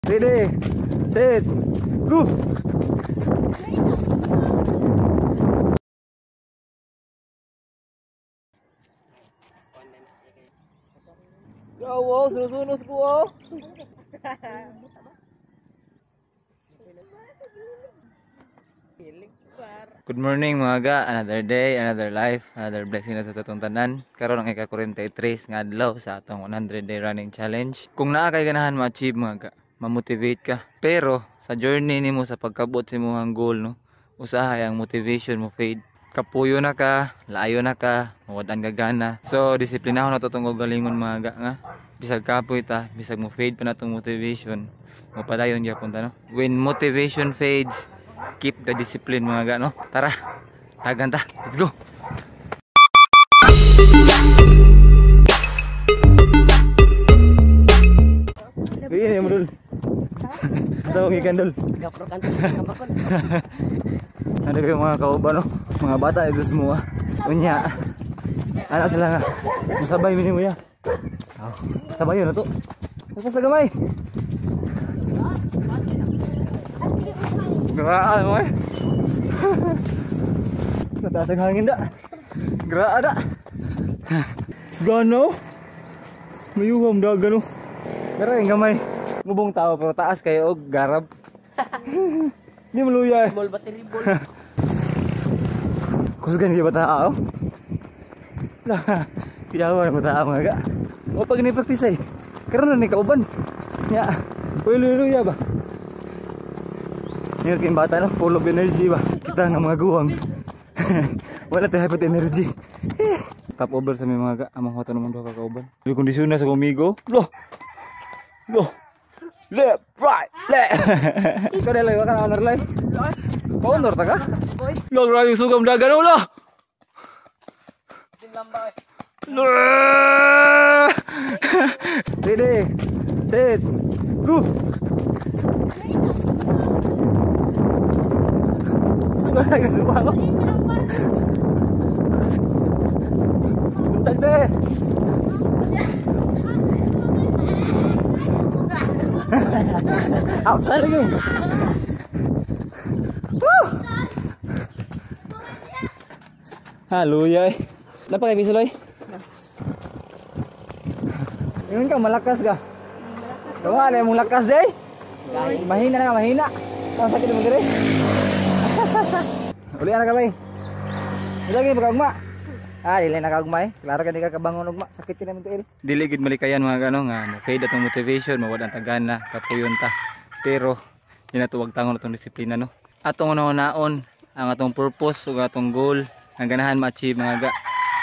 Ready, set, go! Wow, sunod-sunod ko oh. Good morning mga ga, another day, another life, another blessing na sa atong tanan. Karon ang ika-43 nga adlaw sa atong 100 day running challenge. Kung naa kay ganahan ma-achieve mga ga, ma-motivate ka. Pero sa journey nimo sa pagkabot sa imong goal no, usahay ang motivation mo fade. Kapuyo na ka, laayo na ka, mawad-an ka gana. So disiplinahon na to tong galingon mga ga nga. Bisag kapoy ta, bisag mo fade pa na tong motivation, mopadayon gyapon ta no. When motivation fades, keep the discipline mga ga no. Tara, dagan ta. Let's go. Ini mo dul. Sa akong ikan dul. Ano kayo mga kauban no? Mga bata ito semua. Unya. Anak sila nga. Masabay minimo ya. Oh, sabay yun na to. Tapos na gamay. Geraan mo eh. Nataas ang hangin da. Geraa da. Sugano. Mayuham dagan no. Pero yung gamay. Mubong tao pero taas kayo og garab. Hindi maluya eh. Ball battery ball. Kusgan kayo bata ako? Pidawa na bata mga ga. O pag ni-practice eh. Karon na ni kauban. Ya. Uy luya ba? Nindot kayong bata no, full of energy ba? Kita nga mga guwang. Wala tayo hyper energy. Stop over sa may mga ga. Amang hoto naman doon kakauban. May kondisyon na sa kumigo. Lo! Lo! Left, right, left! Ikaw na lang, ka na honor lang. Pa-honor ta ka? Lo, grabe yung sugam dagan ulo! Lo! Ready, set, go! Suka na suka ko. Buntag deh. Outside lagi. Woo! Halo yay. Napa kay bisuloy? Ingon ka malakas ka. Kawa na imong lakas day. Mahina na ka, mahina. Ang sakit mo dire. Uli ana ka bay. Uli gyud pagkaugma. Ah, dili na kaugma eh. Klaro ka di ka kabangon ugma. Sakit kini mo tiil. Dili gid malikayan mga gano nga mo fade atong motivation, mawad ang tagana, kapuyon ta. Pero di na tuwag tangon atong disiplina no. Atong unahon ang atong purpose ug atong goal ang ganahan ma-achieve mga ga.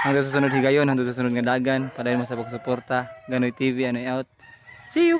Hanggang sa susunod higayon, hanggang sa susunod nga dagan, padayon mo sa pagsuporta. Ganoy TV, anoy out. See you.